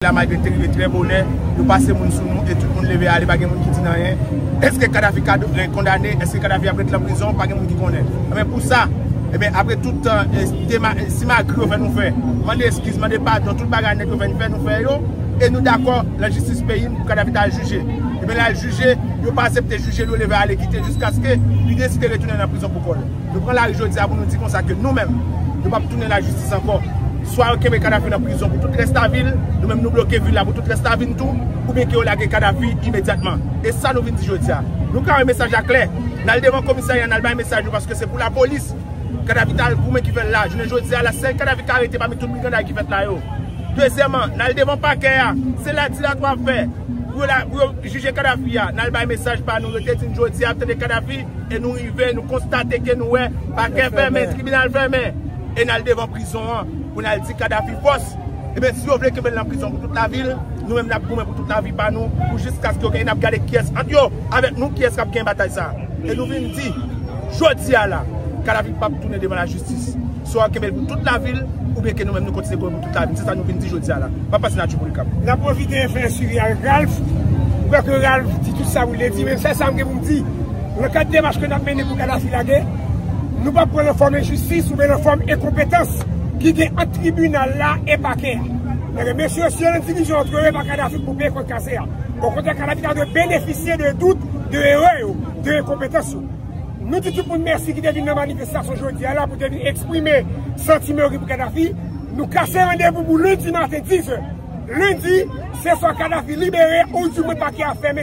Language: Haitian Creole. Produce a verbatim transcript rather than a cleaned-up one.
la, malgre te rive trè bonè, yo pase moun sou nou e tout moun leve ale, pa gen moun ki di n anyen. Èske Kadhafi ka do- kondane? Èske Kadhafi ap ret nan prizon? Pa gen moun ki konnen. Ebyen, pou sa, ebyen, apre tout tan, e, dema- e, simagri yo fè nou fè, mande eskiz, mande padon, tout bagay nèg yo fè n fè, nou fè yo, e nou dakò nan jistis peyi n pou Kadhafi ta al jije. Ebyen, l al jije, yo pa aksepte jije l, yo leve ale kite jiskaske li deside retounen nan prizon pou kò l. Nou pran lari jodi a pou nou di konsa ke nou menm, nou p ap tounen lajistis ankò. Swa yo kenbe Kadhafi nan prizon pou tout rès lavi l, nou menm nou bloke vil la pou tout rès lavi n tou, oubyen ke yo lage Kadhafi imedyatman. E sa nou vin di jodi a. Nou ka wè mesaj la klè. N al devan komisarya, n al bay mesaj nou, paske se pou lapolis Kadhafi ta al goumen ki fè l la. Jounen jodi a la, sèl Kadhafi ka rete pami tout briganday ki fèt la yo. Dezyèmman, n al devan pakè a. Se la dilatwa ap fè pou yo la, pou yo jije Kadhafi a. N al bay mesaj pa nou. Yo te di n jodi a ap tande Kadhafi, e nou rive, nou konstate ke nou wè pakè fèmen, tribinal fèmen. E n al devan prizon an pou n al di Kadhafi fòs. Ebyen, si yo vle kenbe l nan prizon pou tout lavi l, nou menm n ap goumen pou tout lavi pa nou, pou jiskaske yo genyen, n ap gade kiyès ant yo avèk nou, kiyès k ap genyen batay sa a. E nou vin di, jodi a la, Kadhafi p ap tounen devan lajistis. Swa yo kenbe l pou tout lavi l, oubyen ke nou menm nou kontinye goumen pou tout lavi n. Se sa nou vin di jodi a la. M ap pase nan Tchouboulika. N ap pwofite fè swivi ak Ralph. Ou kwè ke Ralph di tout sa pou l te di, men sèl sa m gen pou m di. Nan kad demach ke n ap mennen pou Kadhafi lage, nou p ap pran nan fòm enjistis oubyen nan fòm enkonpetans ki gen ant tribinal la e pakè a. Mesye, yo se yon endividi antrene pa Kadhafi pou peye kòd kase a. Okontrè, Kadhafi ta dwe benefisye de dout, de erè yo, de enkonpetans yo. Nou di tout moun mèsi ki te vin nan manifestasyon jodi a la pou te vin eksprime santiman yo gen pou Kadhafi. Nou kase randevou pou lendi maten diz è. Lendi, se swa Kadhafi libere ou di mwen pakè a fèmen.